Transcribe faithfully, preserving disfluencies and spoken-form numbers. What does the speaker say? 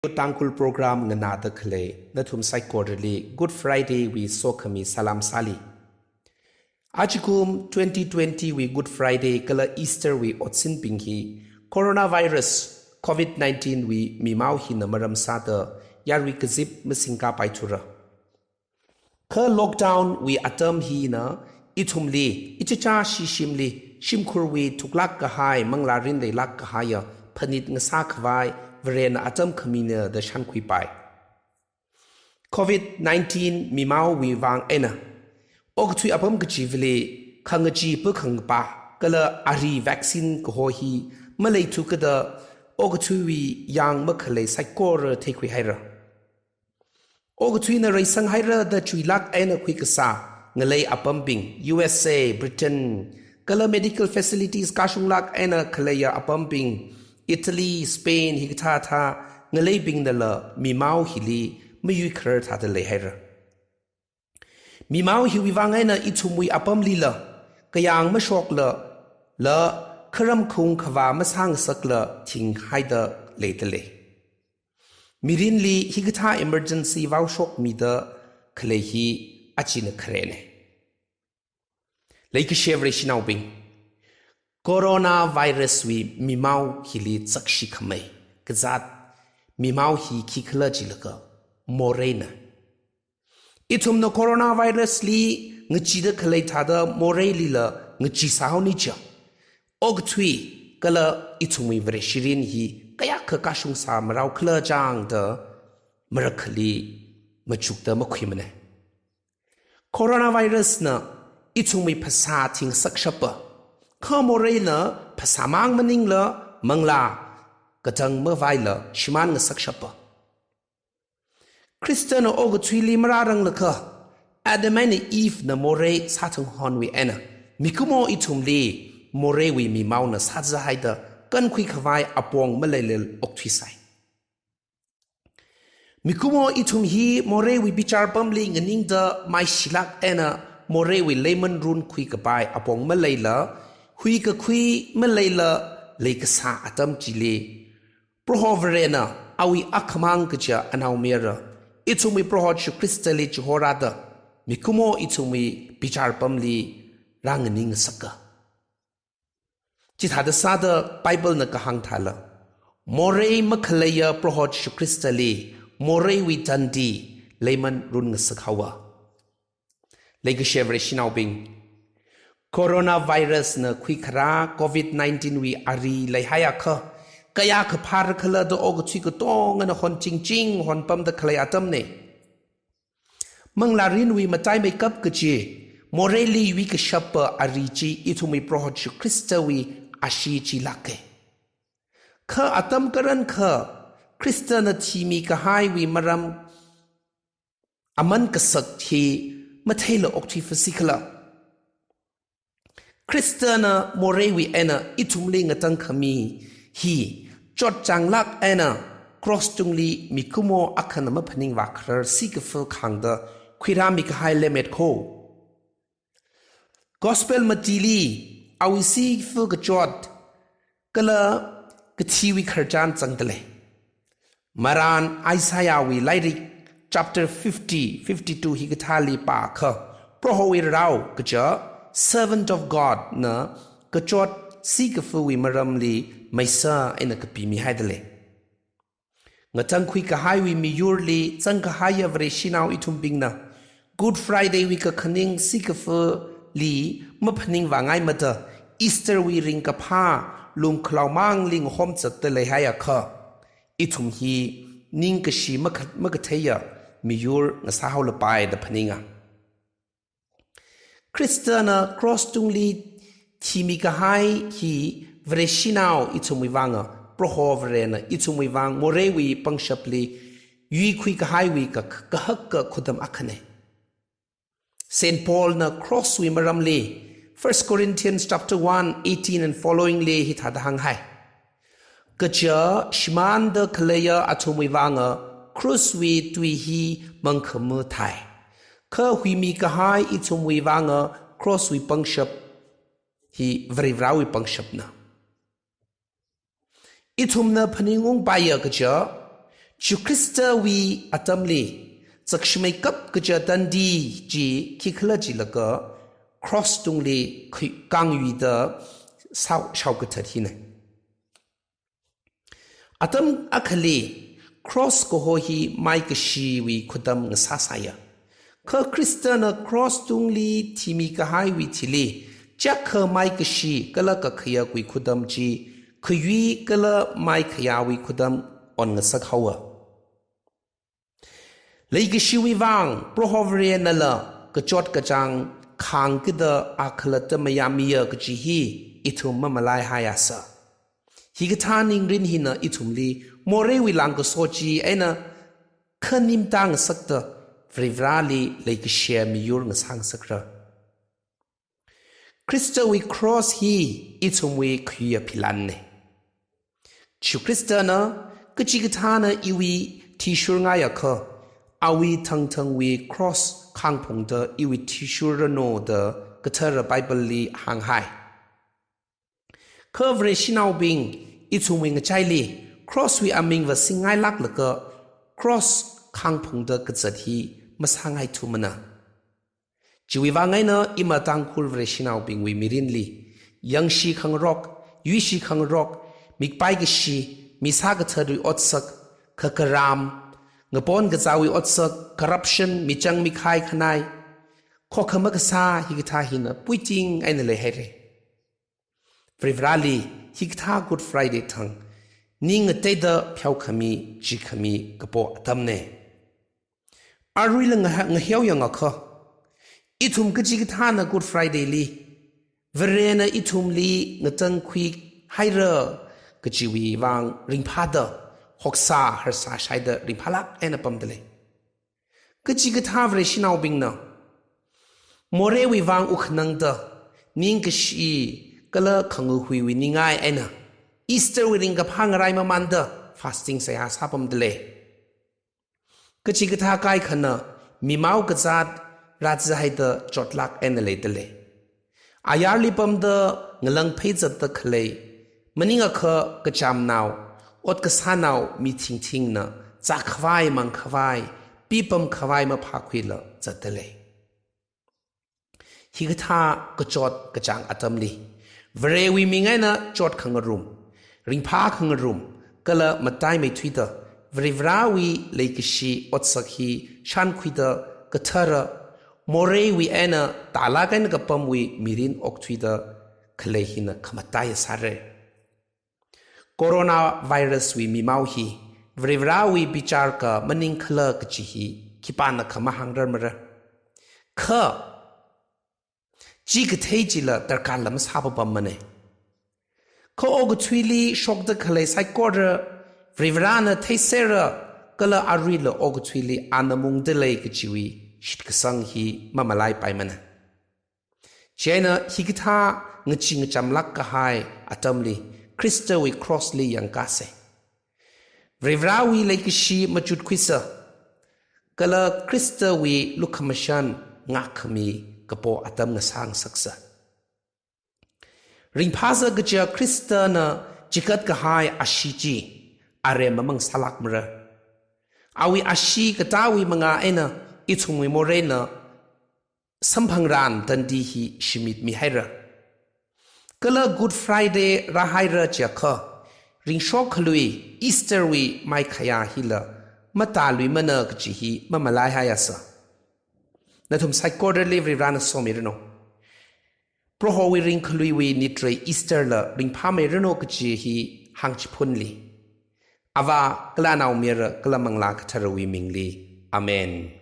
Tangkhul program nganāda khalei nathum saikorali Good Friday wui sokhami salam sāli. Ajakum twenty twenty wui Good Friday kala Easter wui otsinbing hi coronavirus covid nineteen wui mimao hina maram sāda yarui kazip masingkapai thura. Kha lockdown wui atam hina ithumli, ichicha shishimli, shimkhurwui thuklāk kahai, manglārin leilāk kahaiya phanit ngasā khavai Varena atam khamina da shānkhuipai. Covid nineteen mimao wui vang eina okathui apam kachivali khangachee pakhangpa kala ari vaccine kaho hi maleithu kada okathuiwui yang makhalei saikora theikhui haira. Okathuina reisang haira da chuilāk eina khuikasā ngalei apambing, U S A, Britain, kala medical facilities kashunglāk eina khaleiya apambing, Italy, Spain, hikathā thā ngaleibingnala mimao hili mayuikharar thāda leihaira. Mimao hiwui vang eina ithumwui apamlila kayāng mashokla, la kharam khung khavā masāngasakla thinghaida leida lei. Mirinli hikathā emergency vaoshokmida khalei hi achina kharena. Leikashi Vareshinaobing, coronavirus wui mimao hili chakshi khamei kazāt mimao hi khikhala jilaga moreina. Ithumna coronavirus li ngacheeda khalei thāda moreilila ngachee sāhaoni chiya. Okathui kala ithumwui Vareshirin hi kayākha kashungsā marao khala chang da marakhali machukda makhuimana. Coronavirus na ithumwui phasā thingasakshapa, kha moreina phasāmang maningla manglā katang mavaila shimān ngasakshapa. Khristana okathuili marāranglakha, Adam eina Eve na morei sāthanghonwui eina mikumo ithumli moreiwui mimaona sāzahaida kankhui khavai apong maleilei okthuisai. Mikumo ithum hi moreiwui bichar pamli nganingda maishilāk eina moreiwui leiman runkhui kapai apong maleila, huikakhui maleila leikasā atam chili, Proho Varena awui akhamang kaja anaomayara, ithumwui Proho Jishu Khristali chihorāda mikumo ithumwui bichar pamli rānganingasaka. Chithāda sāda Bible na kahāng thāla, morei makhaleiya Proho Jishu Khristali moreiwui tandi leiman runngasak haowa. Leikashi Vareshinaobing, coronavirus na khuikharā covid nineteen wui ari leihaiakha kayākha phārakhala da okathui katongana honchingching honpamda khalei atamna. Manglārinwui mataimeikap kachi, moreili yuikashapa ari chi ithumwui Proho Jishu Khristawui ashee chilāka. Kha atam karankha Khristana thimi kahaiwui maram aman kasak hi matheila okthui phasi khala. Khristana moreiwui eina ithumli ngatangkhami hi chotchanglāk eina cross tungli mikumo akhana maphaningvākharar sikafa khangda khuirāmi kahai lemmet kho. Gospel matili awui sikafa kachot kala kathiwui khararchan zangda lei. Marān Isaiahwui lairik chapter fifty, fifty-two hikathāli pākha, Prohowui rao kaja, servant of God na kachot sikafawui maramli maisa eina kapimihaida lei. Ngatangkhui kahaiwui miyurli zangkahaiya Vareshinao ithumbingna, Good Friday wui kakhaning sikafali maphaningvāngaimada, Easter wui ringkaphā lumkhalaomangli ngahomzatda leihaiakha, ithum hi ningkashi makha-, makatheiya miyur ngasāhaolapai da phaninga. Khristana cross tungli thimi kahai hi Vareshinao ithumwui vanga, Proho Varena ithumwui vang moreiwui pangshapli yuikhui kahaiwui ka-, kahaka khudam akhana. Saint Paul na cross wui maramli, First Corinthians chapter one, eighteen and following li hithāda hānghai. Kaja shimānda khaleiya athumwui vanga cross wui tui hi mangkhamā thai. Kha huimi kahai ithumwui vanga cross wui pangshap hi Varivarāwui pangshapna. Ithumna phaningungpaiya kaja, Jishu Khristawui atamli, zakshimeikap kaja tandi chi khikhala jilaga, cross tungli khui-, kangyuida shao-, shaokathat hina. Atam akhali, cross kaho hi maikashiwui khudam ngasāsāya. Kha Khristana cross tungli thimi kahaiwui thili, chakha maikashi kala kakhayakwui khudam chi, khayui kala maikhayāwui khudam onngasak haowa. Leikashiwui vang, Proho Varenala kachot kachāng khāngkida akhalatta mayāmiya kaji hi ithum mamalaihaiasa. Hikathā ningrin hina ithumli moreiwui langkaso chi eina khanimtang ngasakta Varivarali leikashia miyur ngasāngasakra. Khristawui cross hi ithumwui khayuiya philanna. Jishu Khristana kachikathāna iwui thishurngai akha, awui thangthangwui cross khāngphungda iwui thishurrano da kathara Bible li hānghai. Kha Vareshinaobing, ithumwui ngachaili cross wui aming vāsingngailāklaga cross khāngphungda kazat hi masāngaithumana. Chiwui vang eina ima Tangkhul Vareshinaobingwui mirinli, yangshi khangarok, yuishi khangarok, mikpai kashi, misā katharwui otsak, khakaram, ngapon kazāwui otsak, corruption, michang mikhai khanai, khokha makasā hikathā hina puiting eina leihaira. Varivarali hikathā Good Friday thang, ning ngateida pheokhami, chikhami kapo atamna. Aruila ngaha-, ngaheoyang akha, ithum kachikathāna Good Friday li, Varena ithumli ngatangkhuihaira kajiwui vang ringphāda, hoksā harsā shaida ringphālāk eina pamdalei. Kachikathā Vareshinaobingna moreiwui vang wukkhanangda, ningkashi kala khangahuiwui ningai eina, Easter wui ringkaphā ngarai mamānda fasting seihā sāpamdalei. Kachikathā kaikhana mimao kazāt rāzahaida chotlāk eina leidalei. Ayarli pamda ngalāng phei zatda khalei, maningakha kachamnao, ot kasānao mi thingthingna, zākhavai mangkhavai, pipamkhavai maphākhuila zatdalei. Hikathā kachot kachāng atamli, Varewui ming eina chot khangarum, ringphā khangarum, kala mataimeithuida, Varivarawui leikashi otsak hi shānkhuida kathara, moreiwui eina tālāk eina kapamwui mirin okthuida khalei hina khamataiya sāra. Coronavirus wui mimao hi Varivarawui bichar kha maningkhala kaji hi khipānakha mahāngrarmara. Kha, chi kathei chila darkar lam sāpapammana. Kha okathuili shokda khalei saikora Varivarana theiserra kala aruila okathuili ana mungdalei kajiwui shitkasang hi mamalaipaimana. Chieina hikathā ngachee ngachamlāk kahai atamli Khristawui cross li yangkāsa. Varivarawui leikashi machutkhuisa, kala Khristawui lukhamashan ngākkhami kapo atam ngasāngasaksa. Ringphāsa kaja Khristana chikat kahai ashee chi aremamang sālākmara. Awui ashee katāwui mangā eina ithumwui moreina samphangran tandi hi shimitmihaira. Kala Good Friday rāhaira chiakha, ringshok khalui Easter wui maikhayā hila matāluimana kaji hi mamalaihaiasa. Nathum saikorali Varivarana somiranu. Prohowui ringkhaluiwui nitrei Easter la ringphāmeiranu kaji hi hāngchiphunli. Avā kala Naomayara kala Manglā Katharawui mingli. Amen.